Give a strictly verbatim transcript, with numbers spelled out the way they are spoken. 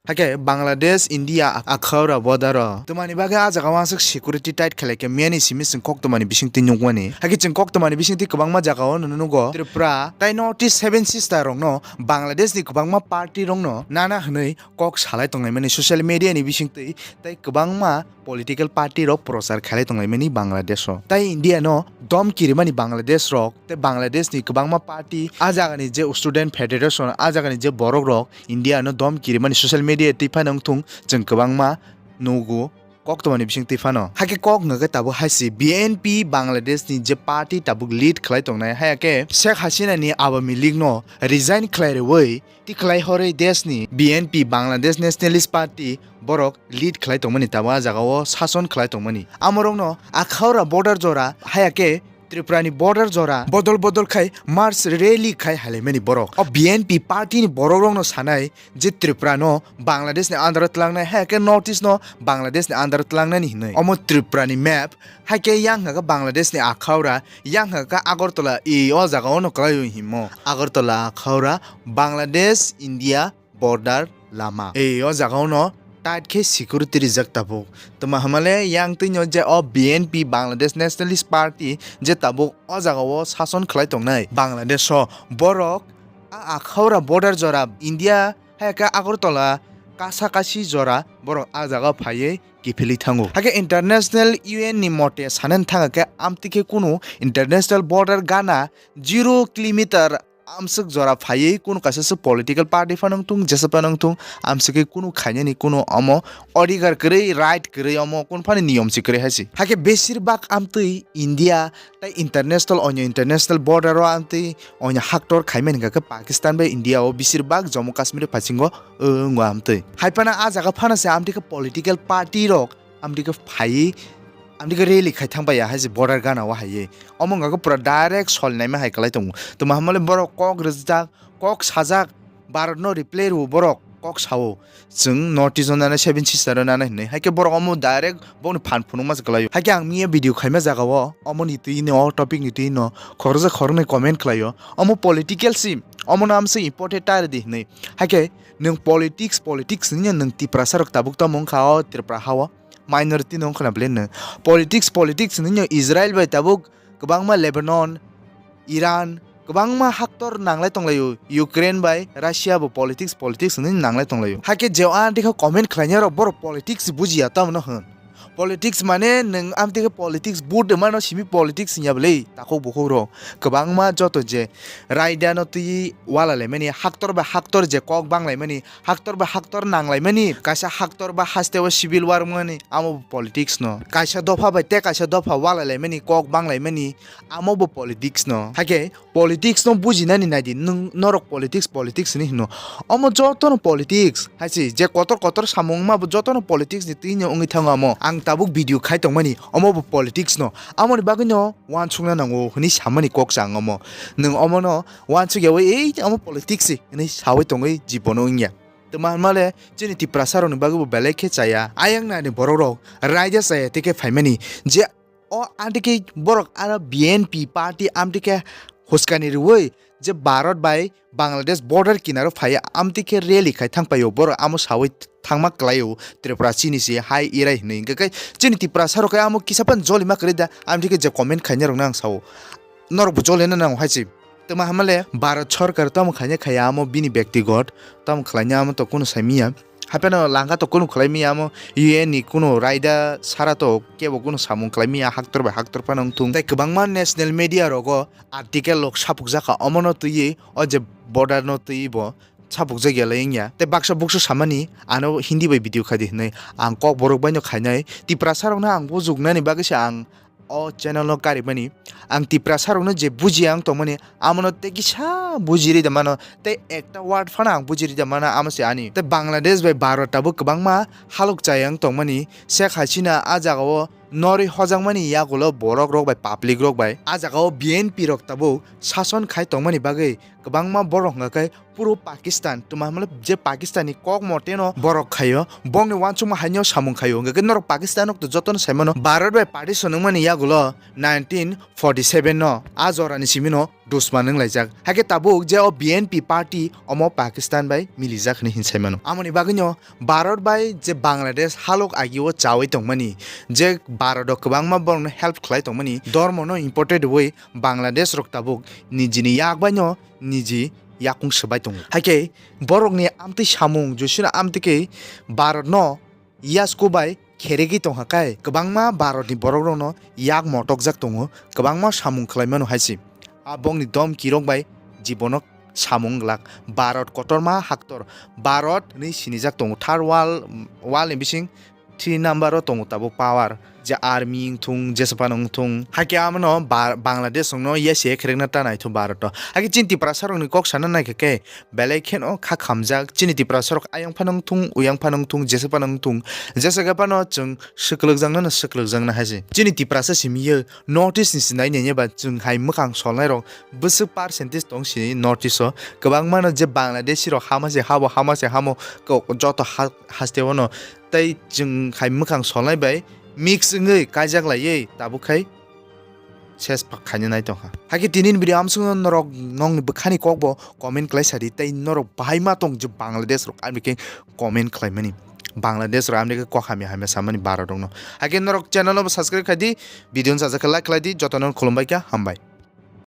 Hakhe Bangladesh, India, Akhaura border o twmani bagwi ah jaga o aswk security tight khlai khe miyani simi chwng koktwmani bisingtwi nukmani. Hakhe chwng koktwmani bisingtwi kwbangma jaga o nugo Tripura tei North East Seven Sister rokno Bangladesh ni kwbangma party rokno nana hwnwi kok salai tonglaimani social media ni bisingtwi tei kwbangma political party rok prochar khlai tonglaimani Bangladesh o. Tei India no dom kirimani Bangladesh rok tei Bangladesh ni kwbangma party, ah jaga ni je student federation, ah jaga ni je borok rok India no dom kirimani social media twi phano wngthung chwng kwbangma nugo koktwmani bisingtwi phano. Hakhe kok hwnkhe tabuk hai se B N P Bangladesh ni je party tabuk lead khlai tongnai, haya khe Sheikh Hasina ni Awami League no resign khlai rwui tikhlai horwi desh ni B N P Bangladesh Nationalist Party borok lead khlai tongmani, tabuk ah jaga o sason khlai tongmani. Amorokno Akhaura border jora haya khe Tripura ni border jora bodol bodol khai march rally khai halaimani borok. O B N P party ni borok rokno sanai je Tripura no Bangladesh ni under o twlangnai, haya khe North East no Bangladesh ni under o twlangnani hinwi. Omo Tripura ni map, hai khe yang hwnkha khe Bangladesh ni Akhaura, yang hwnkha khe Agartala, e o jaga o no kwlai o himo. Agartala, Akhaura, Bangladesh, India, border lama. E o jaga o no tight khe security rijak tabuk. Tuma hamale yang twi no je o B N P Bangladesh Nationalist Party je tabuk o jaga o sason khlai tongnai Bangladesh o, borok a Akhaura border jora India hai khe Agartala kasa kasi jora borok a jaga o phaiwi kiphilwi thango. Hakhe international U N ni mote sanani thangkha khe amtwi khe kunu international border gana zero kilometer amswk jora phaiwi kunu kaisa se political party phano wngthung, jesa phano wngthung, amswkhe kunu khainani kunu omo odhikar kwrwi, right kwrwi, omo kunu phano niyom se kwrwi hai se. Hakhe besir bak amtwi India tei international, onyo international border o amtwi onyo haktor khaimani hwnkha khe Pakistan bai India o besir bak Jammu Kashmir phasingo wngo amtwi. Hai phano ah jaga phano se amtwi khe political party rok amtwi khe phaiwi, amtwi khe rally khai thang paiya hai se border gana o haiwi. Omo wngkha khe pura direct solnaima hai kwlai tongo. Tuma hamale borok kok rwjak, kok sajak, Bharat no reply rwo borok kok sao. Chwng North East o nana Seven Sister o nana hinwi. Hai khe borok omo direct bokni phan phunukma se kwlaio. Hai khe ang miya video khaima jaga o omo ni twi no, o topic ni twi no khoroksa khoroknwi comment khlaio. Omo political si, omo no amswk important ta rwdi hinwi. Hai khe nwng politics, politics hinwi nwng Tiprasa rok tabuk tamo wngkha o Tripura ha o. Minority no wngkhwna bwle nwng. Politics, politics hinwi no Israel bai tabuk kwbangma Lebanon, Iran, kwbangma haktor nanglai tonglaio. Ukraine bai Russia bo politics, politics hinwi nanglai tonglaio. Hakhe je o amtwi khe comment khlainai rok borok politics bujiya tamo no hwn. Politics mane nwng amtwi khe politics vote mano simi politics hinya bwle takhuk bukhuk rok. Kwbangma joto je raida no twi wala laimani, haktor bai haktor je kok bang laimani, haktor bai haktor nang laimani, kaisa haktor bai haste o civil war wngmani, amo bo politics no. Kaisa dopha bai tei kaisa dopha wala laimani, kok bang laimani, amo bo politics no. Hakhe politics no bujinani naidi nwng, norok politics, politics hinwi hino. Omo joto no politics hai se, je kotor kotor samung ma bo joto no politics ni twi no wngwi thango amo. Ang tabuk video khai tongmani, omo bo politics no. Amoni bagwi no uansukna nango hinwi samani kok chang omo. Nwng omo no uansuk yawi ei omo politics se hinwi sawi tongwi jibono wngya. Tuma hwnmale chini Tiprasa rokni bagwi bo belai khe chaya. Ayang nani borok rok raida chaya tei khe phaimani je o amtwi khe borok aro B N P party amtwi khe huskani rwui je Bharat bai Bangladesh border kinaro phai amtwi khe rally khai thang paio borok amo sawi thangma kwlaio Tripura chini se hai erai hinwi. Hwnkhe khe chini Tiprasa rok khe amo kisa phano jolima kwrwi da amtwi khe je comment khainai rokno ang sao. Norok bo jolina nango hai se. Tuma hamale Bharat Sarkar tamo khaina khaya amo bini bektigot tamo khlaina amo to kunu saimiya. Hapheno langka to kunu khlai miya amo U N ni kunu raida sara to kebo kunu samung khlai miya haktor bai haktor phano wngthung. Tei kwbangma national media rogo article rok sapukjak kha omono twiwi o je border no twiwi bo sapukjak ya lai wngya. Tei baksa buksu samani ano Hindi bai video khai di hinwi ang kok borok bai no khainai. Tiprasa rokno ang bujuknani bagwi se ang o channel no karibani. Ang Tiprasa rokno je bujiya ang tongmani, amono tei kisa bujiri da mano, tei ekta word phano ang bujiri da mano, amo se ani. Tei Bangladesh bai Bharat tabuk kwbangma halok chaya ang tongmani, Sheikh Hasina a jaga o norwi hojakmani yagulo borok rok bai, public rok bai, a jaga o B N P rok tabuk sason khai tongmani bagwi kwbangma borok hwnkha khe puro Pakistan, tuma hwnmale je Pakistan ni kok moteno borok khaio, bongni uansukma haino samung khaio. Hwnkhe norok Pakistan rok to jotono saimano, Bharat bai partition wngmani yagulo nineteen forty seven no, a jorani simino dusman wng laijak. Hakhe tabuk je o B N P party omo Pakistan bai milijak hinwi hinsai mano. Amoni bagwino Bharat bai je Bangladesh halok agio chawi tongmani, je Bharat o kwbangma borokno help khlai tongmani, dormono important wi Bangladesh rok tabuk nijini yak baino niji yakung swbai tongo. Hakhe borokni amtwi samung Josuna amtwi khe Bharat no yasku bai kheregwi tongkha kai kwbangma Bharat ni borok rokno yak motokjak tongo, kwbangma samung khlai mano hai se. A bongni dom kirok bai jibono samung glak. Bharat kotorma haktor Bharat hinwi sinijak tongo. Third world, world ni bising three number o tongo tabuk power. Je army wngthung, jesa phano wngthung. Hakhe amano Ba-, Bangladesh rokno yase kherekna ta naitho Bharat o. Hakhe chini Tiprasa rokni kok sana naikha khe belai kheno kha khamjak. Chini Tiprasa rok ayang phano wngthung, uyang phano wngthung, jesa phano wngthung. Jesa khe phano chwng swklwkjaknano swklwkjakna hai se. Chini Tiprasa simi ye North East ni sinai nini ba chwng hai mwkhang solnai rok bwswk percentage tong sini North East o. Kwbangmano je Bangladeshi rok hama se habo, hama se hamo, ko-, joto ha-, haste o no. Tei chwng hai mwkhang solnai bai mix wngwi kaijak laiwi tabuk khai ses pak khaina nai tongkha. Hakhe tini ni video amsukno norok nongni bwkhani kokbo comment khlai sadi tei norok bahai ma tong je Bangladesh rok amni khe comment khlaimani. Bangladesh rok amni khe kok hamya hamya samani Bharat rokno. Hakhe norok channel no subscribe khaidi, video no sajak khe like khlaidi, jotono khulumbai kha, hambai.